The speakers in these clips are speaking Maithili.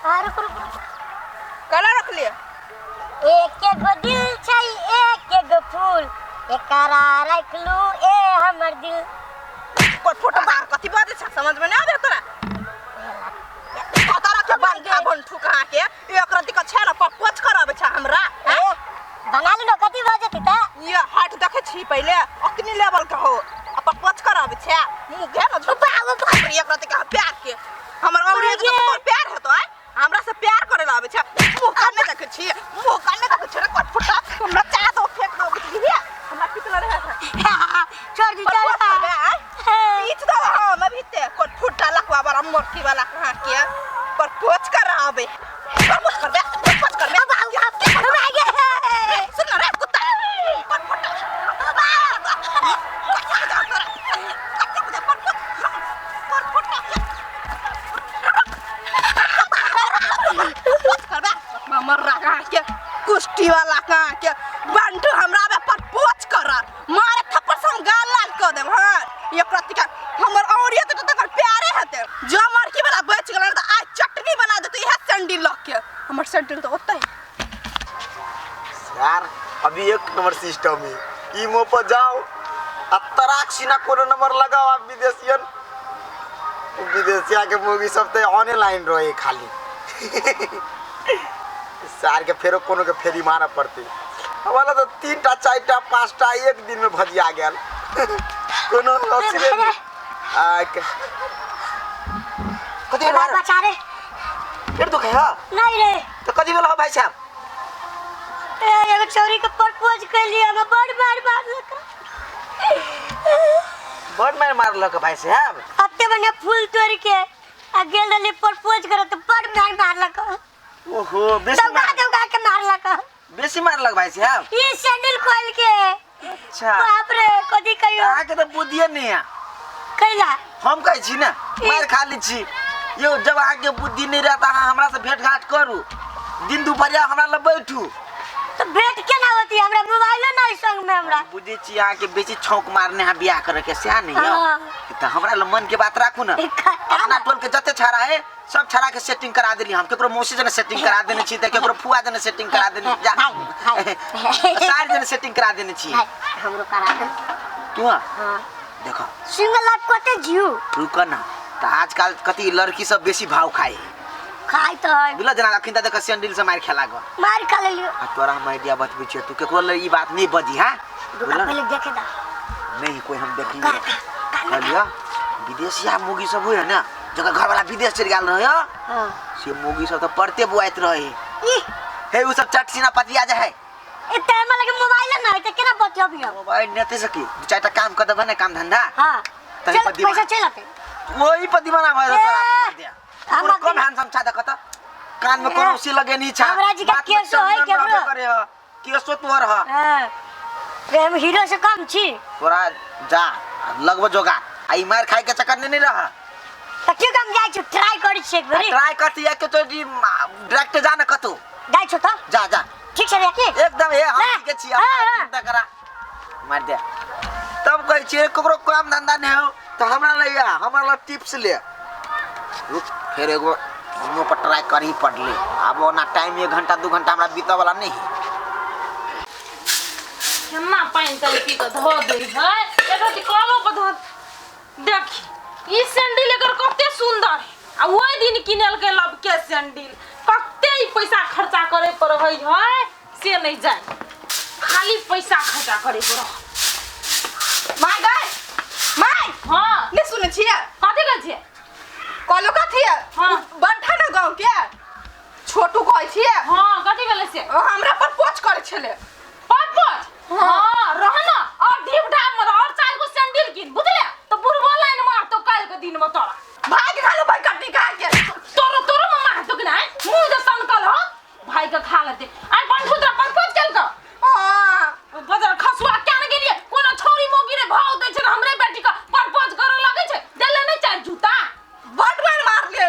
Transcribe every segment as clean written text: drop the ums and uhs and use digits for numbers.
आ रुक रुक रुक। कला रख लिया। एक एगो दिल छै एक एगो फूल, एकरा रखलू ए हमर दिल। पर फोटो बाहर कथी बाजे छ, समझ में नहीं आबे तोरा। कतरा के बंठा बंठू कहाँ के एक रति के छै न पपोच कराबे छ हमरा। ए, बना लो कथी भऽ जेतै तऽ। ये हट देखे छी पहिले अतनी लेवल के हो आ पपोच कराबे छ मुंह के न झुपा एक रति के प्यार के हमर और एक तोर प्यार हेतो आय हमरा से प्यार करे ला आबे छ। मुंह कान देखे छी, मुंह कान देखे छी रे कट फुटा हमरा चाह दो फेंक दो बुझलिए हमरा पितला रहे छोड़ दी चल पीछ दो हम अभी ते कट फुटा लकवा बड़ा मोटी वाला कहाँ के पर पोछ कर आबे पर पोछ कर बे पोछ कर बे सुन रे कुत्ता पर फुटा के कुश्ती वाला कहाँ के बंटू हमरा बे पर पोछ कर मारे थप्पड़ से हम गाल लाल कर देब। हाँ ये प्रतिका हमर और ये तो तकर प्यारे हेते जो मरकी वाला बच गेल त आज चटनी बना देते इहे सैंडल लग के हमर सैंडल तो ओतै। यार अभी एक नंबर सिस्टम है, इमो पर जाओ आ तराक सीना कोनो नंबर लगाओ आ विदेशियन विदेशिया के मूवी सब तो ऑनलाइन रहे खाली। सार के फेरो कोनो के फेरी मारे पड़ते। हमारा तो 3 टा 4 टा 5 टा एक दिन में भजिया गेल। कोनो असरे नहीं। आ कथी भेल? बचा रे। फिर दुखे ह? नहीं रे। तो कथी भेल भाई साहब? ए एगो छौरी के प्रपोज कैली हम बड़ मार मारलक। बड़ मार मारलक भाई साहब? अते बने फूल तोड़ के आ गेल रहली प्रपोज करत बड़ मार मारलक। ओहो बेसी दौगा दौगा के मारलक। बेसी मारलक भाई साहब? ई सैंडल खोल के। अच्छा बाप रे कथी कहियो। अहाँ के तो बुद्धिए नहीं है। कैला? हम कहै छी ना मार खा ली छी यो, जब अहाँ के बुद्धि नहीं रहता अहाँ हमरा से भेंट घाट करू, दिन दुपहरिया हमरा लग बैठू। तो भेंट केना होती? हमरा मोबाइलो नहीं संग में। हमरा बुझै छी अहाँ के बेसी छौंक मारने अहाँ बियाह करे के सएह नहीं हाँ। तो हमरा लग मन के बात राखू ना। अपना टोल के जते छाड़ा है सब छाड़ा के सेटिंग करा देली हम। केकरो मौसी जने सेटिंग करा देने छी त केकरो फुआ जने सेटिंग करा देने जा सार जने सेटिंग करा देने छी। हमरो करा दे तू। हां देखो सिंगल लाइफ कते जियू। रुक ना त आजकल कति लड़की सब बेसी भाव खाए खाए त है बुझल जना अखिन त देख सैंडल से मार खेला ग मार खा लेलियो। आ तोरा हम आइडिया बतबै छियो, तू केकरो ले ई बात नहीं बजी। हां बुझल पहले देखे दा नहीं कोई हम देख लियो कहलियो विदेशिया मुगी सब होय ना जकर घर वाला विदेश चलि गेल रहे। हां से मुगी सब त पढ़ते बुआइत रहे। हे उ सब चट सीना पतिया जे है। ए टाइम लगे मोबाइल ना है त केना बतियाबियो? मोबाइल नेते सकी दू चार टा काम कर देबे ना काम धंधा। हां तही पर पैसा चलि आते वही पर दीवाना भऽ जेतौ तोरा दिया। हमरा कम हैंडसम छा देखत कान में कोनो उसी लगे नहीं छा। हमरा जी के केसो है केकरो करे ह केसो तोहर ह। हां रे हम हीरो से कम छी। तोरा जा लगबो जोगा आ ई मार खाए के चक्कर नहीं रह। त की काम जाइ छु ट्राई करै छी एक बेरी। ट्राई करती है के तो डायरेक्ट जा न कतौ जाइ छु त जा जा ठीक छै रे की एकदम हे हम ठीक छी चिंता करा मार दे। तब कहै छी ककरो काम धंधा नहीं हो तो हमरा ले आ हमरा ला टिप्स ले। रुक फिर एगो मुँह पर ट्राई करही पड़ले। आब ओना टाइम 1 घंटा 2 घंटा हमरा बीतऽ वाला नहीं है। केना पानि तानि पी कऽ धो दै है एकर तऽ कलो पर धो देख ई सैंडल एकर कते सुंदर है आ ओहि दिन किनलकै लबके सैंडल कते ई पैसा खर्चा करे पर रहै है से नहीं जाए खाली पैसा खर्चा करे पर रह। My गए my. हाँ नहीं सुनै छियै कथी कहै छियै? कहलो कथी? हाँ। बंठा ना गाँव के छोटू कहै छियै। हाँ कथी भेलै से? ओ हमरा पर पोच करै छलै। पर हाँ रह ना और ढीप ढाप मत और 4 गो सैंडल किन बुझले तो बुढ़बो लाइन मारतो काल्हि के दिन में तोरा भाग खालो भाई कट्टी खा के तोरो तोरो में मारतो कि नहीं मुंह जे सनकल हो भाई के खा लेते आई बंठू तोरा पर पोच केलको। हां बजर खसुआ क्या ने गेलिए कोनो छौरी मोगी रे भाव दै छै हमरे बेटी के परपोज करे लगै छै देले नहीं चार जूता बड मार मारले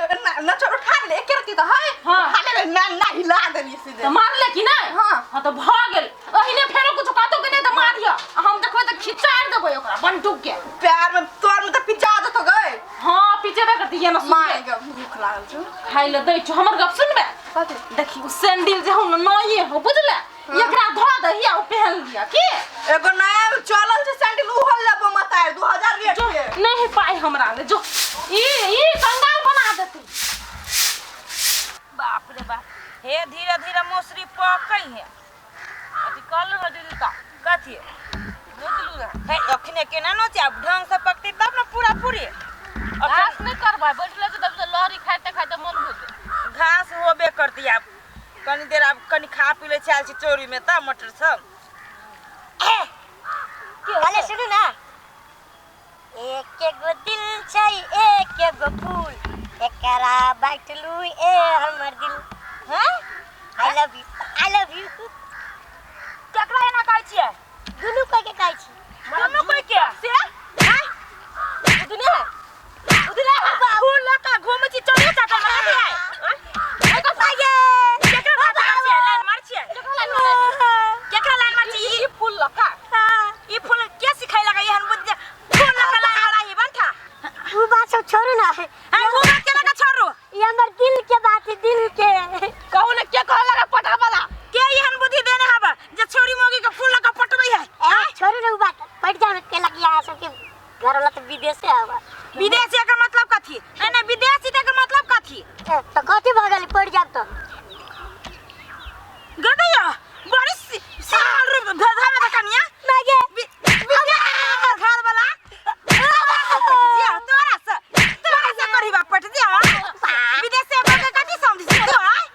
न चल उठा ले एक रति त है हाँ। उठा ले ना ना हिला देली सीधे त मारले कि नहीं? हाँ। हाँ तो भ गेल अहिने फेरो कुछ कहतो कि नहीं त मारियो आ हम देखबै त खिचार देबै ओकरा बंटू के प्यार में तोर में त पिचा देतो गए। हाँ पिचा जेबे करती ये ना माय सुनबे गे भूख लागल छौ खाइ ले दै छौ हमर गप सुनबे कथी देखी उ सैंडल जे हौ न नये हो बुझले एकरा धो दही आ उ पहन लिया की एगो नया चलल छै सैंडल उहो लेबो मत आय 2000 रेट जो के नहीं है पाई हमरा ले जो ई ई कंगाल बना देती बाप रे बाप हे धीरे धीरे मौसरी पकै है अथी कल रह दीदी ता कथी नोचलू रह हे अखने केना नोचे आब ढंग से पकती तब ने पूरा पूरी घास नहीं करबै बैठले छै तब से लहरी खाइते खाइते मन हो जेतै घास होबे करती आब कनी देर आब कनी खा पी ले आयल छी चोरी में तब मटर सब कहले सुनू ना एक एगो दिल छै एक एगो फूल एकरा बाटलू ए हमर दिल हैं I love you I love you केकरा एना कहै छियै दुनू कोई के कहै छी दुनू कोई के से हाय उदने उदने फूल लऽ कऽ घूमै छी चोरी चाकर में कथी है ए कथी ये केकरा बात करै छियै लाइन मारै छियै केकरा लाइन मारै केकरा लाइन मारै छियै ई फूल लका ई फूल के सिखै लगा एहन बुद्धि फूल लऽ कऽ लाइन मारै बंठा उ बात सब छोड़ू ना हैं उ बात के लगा छोड़ू ई हमर दिल के बात है दिल के कहू ने के कहल लगा पटावला के एहन बुद्धि देने हबा जे छोरी मोगी के फूल लऽ कऽ पटबै है ए छोड़ू ना उ बात पड़ जाओ ना के लगी यहाँ सबके घर वाला तो विदेश से आवा विदेशी एकर मतलब कथी नहीं नहीं विदेशी एकर मतलब कथी ए, तो कथी भऽ गेल पड़ जाब तो गदैया बड़ी साल रूप धधा में कनिया मागे घर वाला दिया तोरा से करी बा पट दिया विदेश से बके कथी समझै छै तू आय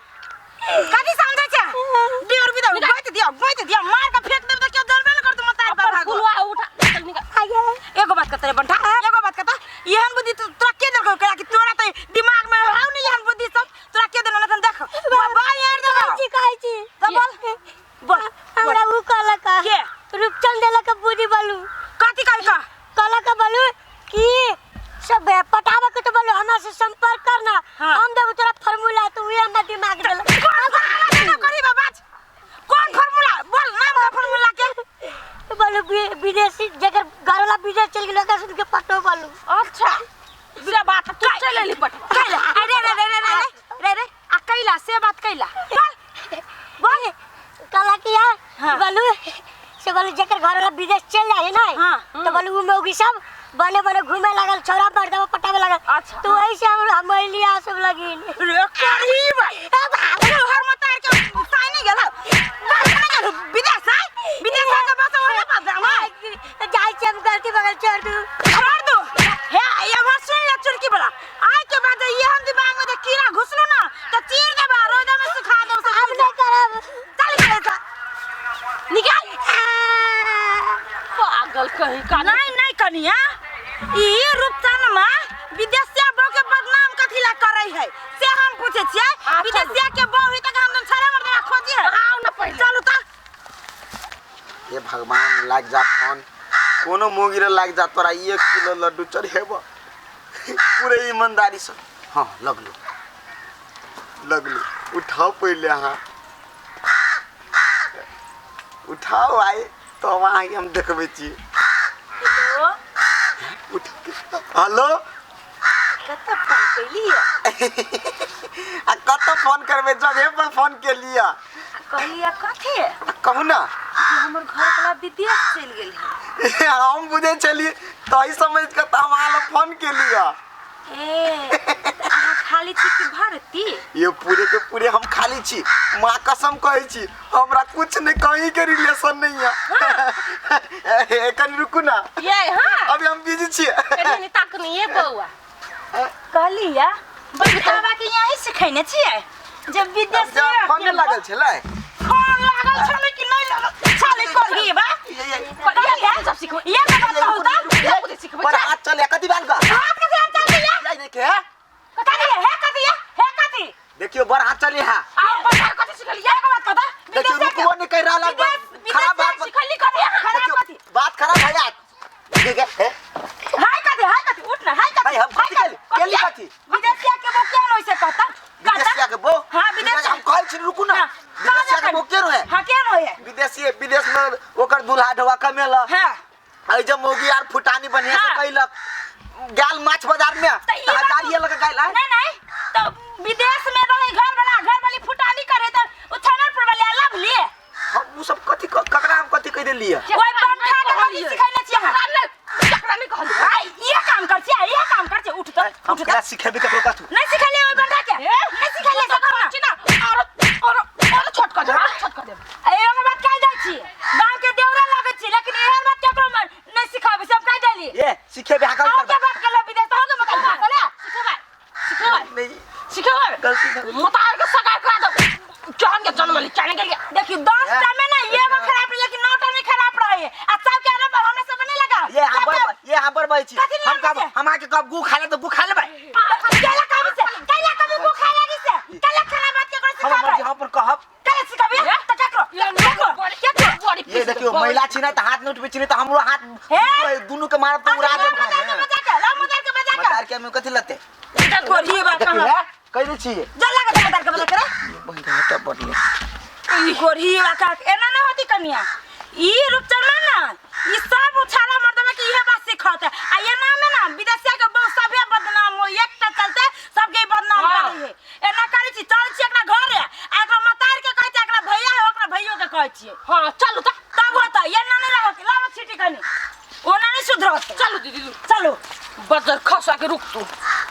कथी समझै छै डियर विदा गोइत दिया गोइत दिया मार के फेंक देब त केओ जानबे न करत मत अपन भागो फूलवा उठा चल निकल आगे एगो बात कहते रे बंठा एगो बात कहता एहन बुद्धि तो तोरा के देलकौ करा कि तोरा तो दिमाग में हाउ नहीं एहन बुद्धि सब तोरा के देलौ न देख बाबा यार कहै देलौ छी कहै छी त बोल बोल हमरा उ कहलक के? रूपचंद देलक बुद्धि बोलू कथी कहि का कहलक बोलू कि सब पटावे के तो बोलू हमरा से संपर्क करना हाँ। हम देबो तोरा फार्मूला तो उहे हमरा दिमाग देलक कौन फार्मूला देलौ करी बाबा कौन फार्मूला बोल नाम का फार्मूला के बोलू विदेशी जेकर घर वाला विदेश चल गेल ओकरा सुन के पटो बोलू अच्छा बिना बात तू चल एली पटवा कैला अरे रे रे रे रे रे रे आ कैला से बात कैला बोल बोल कहला कि यार हाँ। बोलू से बोलू जेकर घर वाला विदेश चल जाए ना हाँ। तो बोलू उ मौगी सब बने बने घूमे लागल छौरा मर्दवा पटावे लागल अच्छा। तो वही से हम लिया सब लगिन रे करी भाई हर मत आर के साइ नहीं गेल बस नहीं गेल विदेश आइ विदेश आ के बस ओहे बात हम जाइ छी हम गलती बगल छोड़ दू छोड़ दो हे ये बात सुन ले चुड़की वाला आइ के बाद ये हम दिमाग में तो कीड़ा घुसलो ना तो चीर देबा रोदा में सुखा देब सब अब नहीं करब चल निकल एतऽ। निकाल पागल कहीं का नहीं नहीं कनिया ई रूपचनमा विदेशिया बहू के बदनाम कथी ला करै है से हम पूछे छियै आ, चलू। विदेशिया के बहू है तक हम छड़ा मर्दवा खोजी है आओ ना पहिले चलू त हे भगवान लाग जा फोन कोनो मोगी रे लाग जा तोरा 1 किलो लड्डू चढ़ेब पूरे ईमानदारी से हाँ लगलू लगलू उठाओ पहले अहाँ उठाओ आइ तब अहाँके हम देखबै छी उठा हेलो कतऽ फोन कैली आ कतऽ फोन करबै जगहे पर फोन केलियै कहलियै कथी आ कहू ना जे हमर घर वाला विदेश चलि गेल है हम बुझै छलियै तही समझ कऽ तऽ हम अहाँ लग फोन केलियै ए तऽ अहाँ खाली छी कि भरती ये पूरे के पूरे हम खाली छी माँ कसम कहै छी हमरा कुछ नहीं कहीं के रिलेशन नहीं है कनी रुकू ना ये हां अभी हम बिजी छियै कनी ताक नहीं ये बउआ कहलियै बैठावा के यहीं सिखैने छियै जब विदेश जब फोन नहि लागल छलै फोन लागल छलै कि नहि लागल छलै कहली बा ये सब सिखबै ये तऽ बात कहू तऽ ये बुद्धि सिखबै पर हाथ चले कथी बाल का हाथ कथी हाथ चलती है जाय देखे कथी है हे कथी है हे कथी देखियो बड़ हाथ चले है आओ बता कथी सिखली ये बात कहता देखियो रुकबो नहीं कह रहल है, खराब बात सिखली कथी खराब देखियो कथी बात खराब है यार ठीक है हे? हाय कथी हाय कथी उठ ना हाय कथी भाई हम कथी केली केली कथी विदेशिया के वो क्या होइसे कहता विदेशिया के बो हाँ, विदेशिया- हम कहै छी रुकू ना विदेशिया के बो के रहे हाँ के रहे विदेशी विदेश में ओकर दूल्हा ढोआ कमेलक हाँ एहि जे मौगी आर फुटानी बढ़िया से हाँ। कैलक गेल माछ बाजार में तऽ ई तऽ बात हजारिये लऽ के गेल आय। नहीं नहीं तो विदेश में रहे घर वाला घर वाली फुटानी करे तो उ छनर पर वाले लव लिए हम उ सब कथी ककरा हम कथी कहि देलियै ओइ पंखा के कथी सिखैले छी अहाँ ककरा नहीं कहलियै आइ इहे काम कर छी इहे काम कर छी उठ त हम उठ ककरा त सिखेबे ककरो कथू नहीं सिखैले ओइ बंठा के नहीं सिखैले से करना छी ना और और और छोट कर दे और छोट कर दे ए एगो बात कहि दै छी गांव के देवरा लागै छी लेकिन एहन बात केकरो नहीं सिखाबै सब कहि देली ए सिखेबे अहाँ अहाँ कथी के बात केलौ विदेश अहाँ के मकान फसले सिखेबै सिखेबै नहीं सिखेबै गलती भऽ गेल। मतार के सगाई करा दो जहन के जन्म ली चाने के लिए देखियो 10 टा में ना एगो खराब रहे लेकिन 9 टा नहीं खराब रहे आ सब के आरोप हमरा सब नहीं लगा ये यहाँ पर ये यहाँ पर बैठ छी कथी हम लड़बै कब छै? हम आके कब गू खा ले तो गू खा लेबै कैला कभी से कैला कभी गू खाए लागी से कैला खराब बात के हम सिखाबै मर्जी हम पर कहब कैला सिखाबै त केकरो केकरो केकरो ये देखियो महिला छी ना त हाथ नहीं उठबै छी नहीं त हमरो हाथ हे? दुनू के मारब त उड़ा देब हम मजा के ला मजा के मजा के मतार के हम कथी लते कोरी बात देखियो कहाँ हे कहि दै छी जल लगा दे मदार के मजा करे बहिन हटा बढ़ले कोरी बात एना ना होती कनिया ई रूपचंद ना ई सब उछाला मर्दवा के इहे बात सिखत आ एना में ना विदेशिया के बहुत सभे बदनाम हो एकटा चलते सबके ई बदनाम हाँ। करे है एना करै छी चल छी एकरा घरे आ एकरा मतार के कहै छी एकरा भैया है ओकरा भैयो के कहै छियै हां चलू त तब होता एना नहीं रहत लाओ छीटी कनी ओना नहीं सुधरत चलू दीदी चलो बजर खसा के रुक तू।